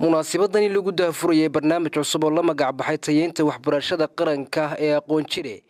Munaasabadani lagu daahfurayay barnaamij cusub oo la magac baxay Tayeynta Waxbarashada Qaranka ee Aqoon Jire,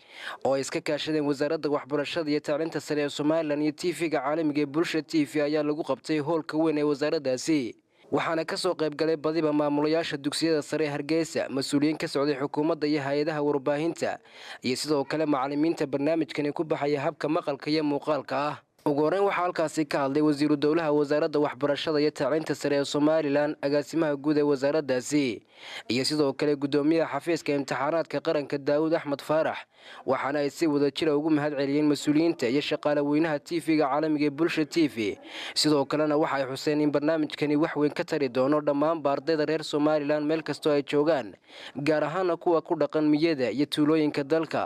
oo ay iska kaashadeen Wasaaradda Waxbarashada iyo Tacliinta Sare ee Somaliland iyo TV-ga caalamiga ee Bulsha TV, ayaa lagu qabtay hoolka weyn ee wasaaraddaasi, waxaana kasoo qayb galay badiba maamulayaasha dugsiyada sare ee Hargeysa, mas-uuliyiin ka socday xukuumadda iyo hay-adaha warbaahinta, iyo sidoo kale macalimiinta barnaamijkani ku baxaya habka maqalka iyo muuqaalka ah. Ugu horeyn waxaa halkaasi ka hadlay wasiiru dowlaha Wasaaradda Waxbarashada iyo Tacliinta Sare ee Somaliland, agaasimaha guud ee wasaaraddaasi, iyo sidoo kale guddoomiyaha xafiiska imtixaanaadka qaranka, Daawud Axmed Faarax, waxaana ay si wada jira ugu mahad celiyeen mas-uuliyiinta iyo shaqaale weynaha TV-ga caalamiga ee Bulsha TV. Sidoo kalena waxa ay xuseen in barnaamijkani wax weyn ka tari doono dhammaanba ardayda reer Somaliland meel kastoo ay joogaan, gaar ahaana kuwa ku dhaqan miyada iyo tuulooyinka dalka.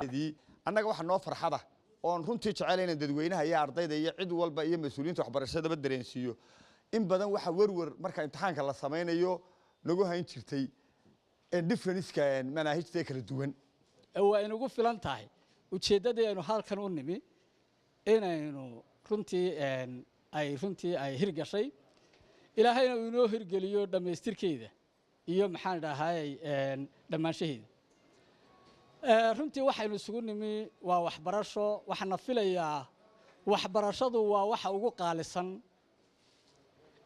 Annaga waxaa noo farxada oon runtii jecel inaan dadweynaha iyo ardayda iyo cid walba iyo mas-uuliyiinta waxbarashadaba dareensiiyo, in badan waxa werwer marka imtixaanka la samaynayo nagu hayn jirtay difference-ka manaahijta kala duwan. Waa inugu filan tahay ujeeddadii aynu halkan u nimi inaynu runtii ay runtii ay hirgashay, Ilaahayna uu inoo hirgeliyo dhammaystirkeeda iyo, maxaan idhaahayy, dhammaanshaheeda. Runtii waxaynu isugu nimi waa waxbarasho. Waxaana filayaa waxbarashadu waa waxa ugu qaalisan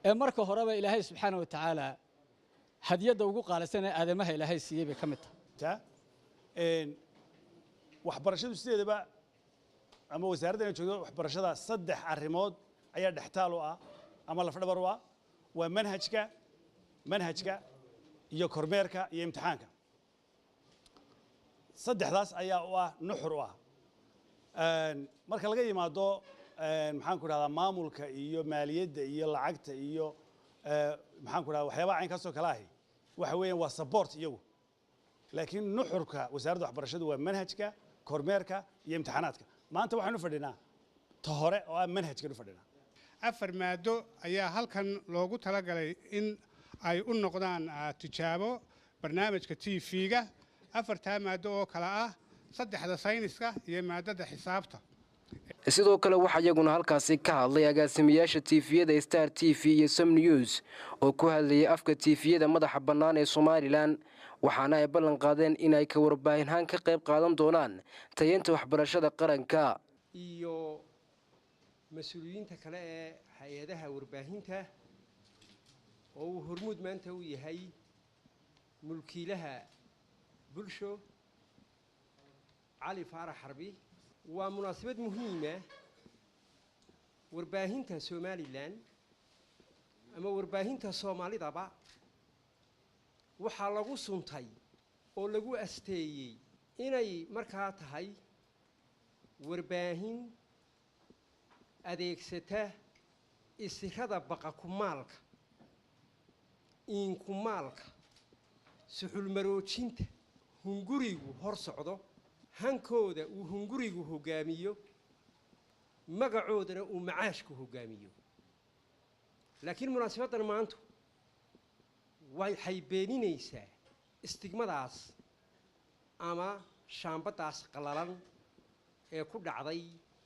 ee marka horeba Ilaahay subxaana wa tacaala hadiyadda ugu qaalisan ee aadamaha Ilaahay siiyey bay ka mid tahay. Waxbarashadu sideedaba, ama wasaaradda inay joogto waxbarashada, saddex arrimood ayaa dhextaal u ah ama lafdhabar u ah: waa manhajka iyo kormeerka iyo imtixaanka. Saddexdaas ayaa u ah nuxur u ah. Marka laga yimaado, maxaan ku dhahdaa, maamulka iyo maaliyadda iyo lacagta iyo, maxaan ku dhahdaa, waxyaabaha caynkaasoo kale ahi, waxa weeyaan waa support iyagu, laakiin nuxurka wasaaradda waxbarashadu waa manhajka, kormeerka iyo imtixaanaadka. Maanta waxaanu fadhinaa ta hore oo ah manhajkan u fadhinaa. Afar maado ayaa halkan loogu talagalay in ay u noqdaan tijaabo barnaamijka TV-ga. Afartaa maado oo kale ah saddexda sayniska iyo maadada xisaabta. Sidoo kale waxaa iyaguna halkaasi ka hadlay agaasimayaasha TV-yada Star TV iyo Som News oo ku hadlayay afka TV-yada madaxa bannaan ee Somaliland, waxaana ay ballan qaadeen in ay ka warbaahinhaan ka qayb qaadan doonaan tayeynta waxbarashada qaranka. Iyo mas-uuliyiinta kale ee hay-adaha warbaahinta oo uu hormuud maanta u yahay mulkiilaha Bulsho, Cali Faarax Xarbi, waa munaasabad muhiima. Warbaahinta Somaliland ama warbaahinta Soomaalidaba waxaa lagu suntay oo lagu asteeyey inay markaa tahay warbaahin adeegsata isirada baqakumaalka, iinkumaalka, suxulmaroojinta, hungurigu hor socdo, hankooda uu hungurigu hoggaamiyo, magacoodana uu macaashku hoggaamiyo. Laakiin munaasabaddan maantu waxay beeninaysaa istigmadaas ama shaambaddaas qallalan ee ku dhacday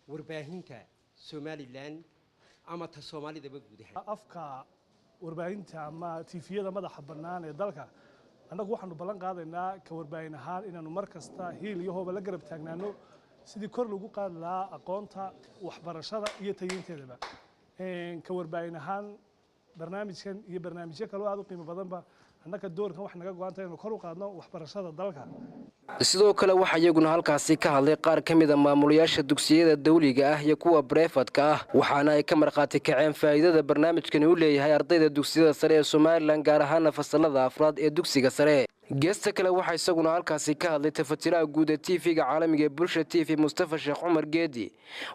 warbaahinta Somaliland ama ta Soomaalidaba guud ahaan. Afka warbaahinta ama TV-yada madaxa bannaan ee dalka, annagu waxaanu ballan qaadaynaa ka warbaahin ahaan inaanu mar kasta hiil iyo hooba la garab taagnaano sidii kor lagu qaadi lahaa aqoonta waxbarashada iyo tayeynteedaba. Ka warbaahin ahaan, barnaamijkan iyo barnaamijyo kaloo aad u qiimo badanba, annaga doorkan wax naga go-an tahay inanu kor u qaadno waxbarashada dalka. Sidoo kale waxaa iyaguna halkaasi ka hadlay qaar ka mida maamulayaasha dugsiyada dawliga ah iyo kuwa private-ka ah, waxaana ay ka markhaati kaceen faa'iidada barnaamijkani u leeyahay ardayda dugsiyada sare ee Somaliland, gaar ahaana fasalada afraad ee dugsiga sare. Geesta kale waxaa isaguna halkaasi ka hadlay tafatiraha guud ee TV-ga caalamiga ee Bulsha TV, Mustafa Sheekh Cumar Geedi,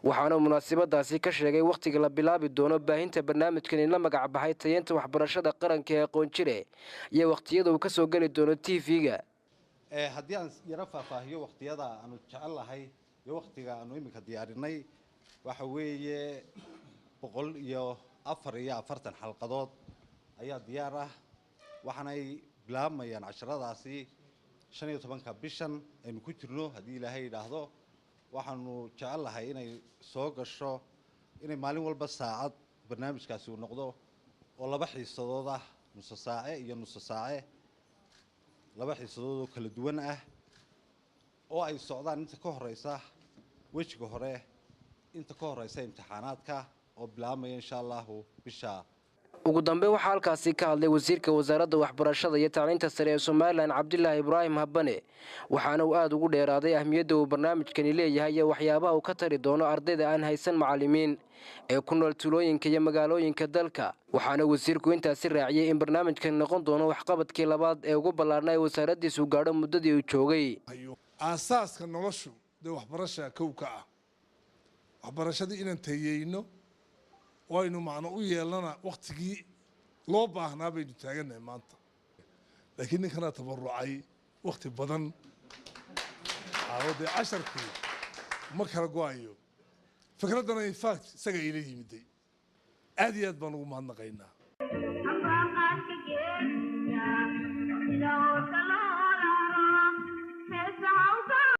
waxaana munaasabadaasi ka sheegay wakhtiga la bilaabi doono baahinta barnaamijkani la magac baxay Tayeynta Waxbarashada Qaranka ee Aqoon Jire iyo wakhtiyada uu kasoo geli doono TV-ga. Haddii aan yaro faahfaahiyo wakhtiyada aanu jecel lahay iyo wakhtiga aanu iminka diyaarinay, waxa weeye 144 xalqadood ayaa diyaar ah, waxaanay bilaabmayaan casharadaasi 15-ka bishan aynu ku jirno, haddii Ilaahay yidhaahdo. Waxaanu jecel lahay inay soo gasho, inay maalin walba saacad barnaamijkaasi uu noqdo oo laba xiisadood ah. Nuso saace iyo nuso saace, laba xiisadood oo kala duwan ah oo ay socdaan inta ka horeysa wejiga hore, inta ka horeysa imtixaanaadka oo bilaabmaya, insha Allahu, bisha. Ugu dambeyn, waxaa halkaasi ka hadlay wasiirka wasaaradda waxbarashada iyo tacliinta sare ee Somalilan, Cabdilaahi Ibraahim Habane, waxaana uu aada ugu dheeraaday ahmiyadda uu barnaamijkani leeyahay iyo waxyaabaha uu ka tari doono ardayda aan haysan macallimiin ee ku nool tuulooyinka iyo magaalooyinka dalka. Waxaana wasiirku intaasi raaciyey in barnaamijkani noqon doono waxqabadkii labaad ee ugu ballaarna ee wasaaraddiisu gaadho muddadii uu joogay. Aasaaska noloshu dee waxbarasha kow ka ah. Waxbarashadii inaan tayeyno oo aynu macno u yeelnana waktigii loo baahnaa baynu taagannahay maanta. Laakiin ninkanaa tabarucay wakti badan oo dee casharkii ma kala go-ayo. Fikraddana, in fact, isaga ila yimiday. Aad iyo aad baan ugu mahadnaqaynaa.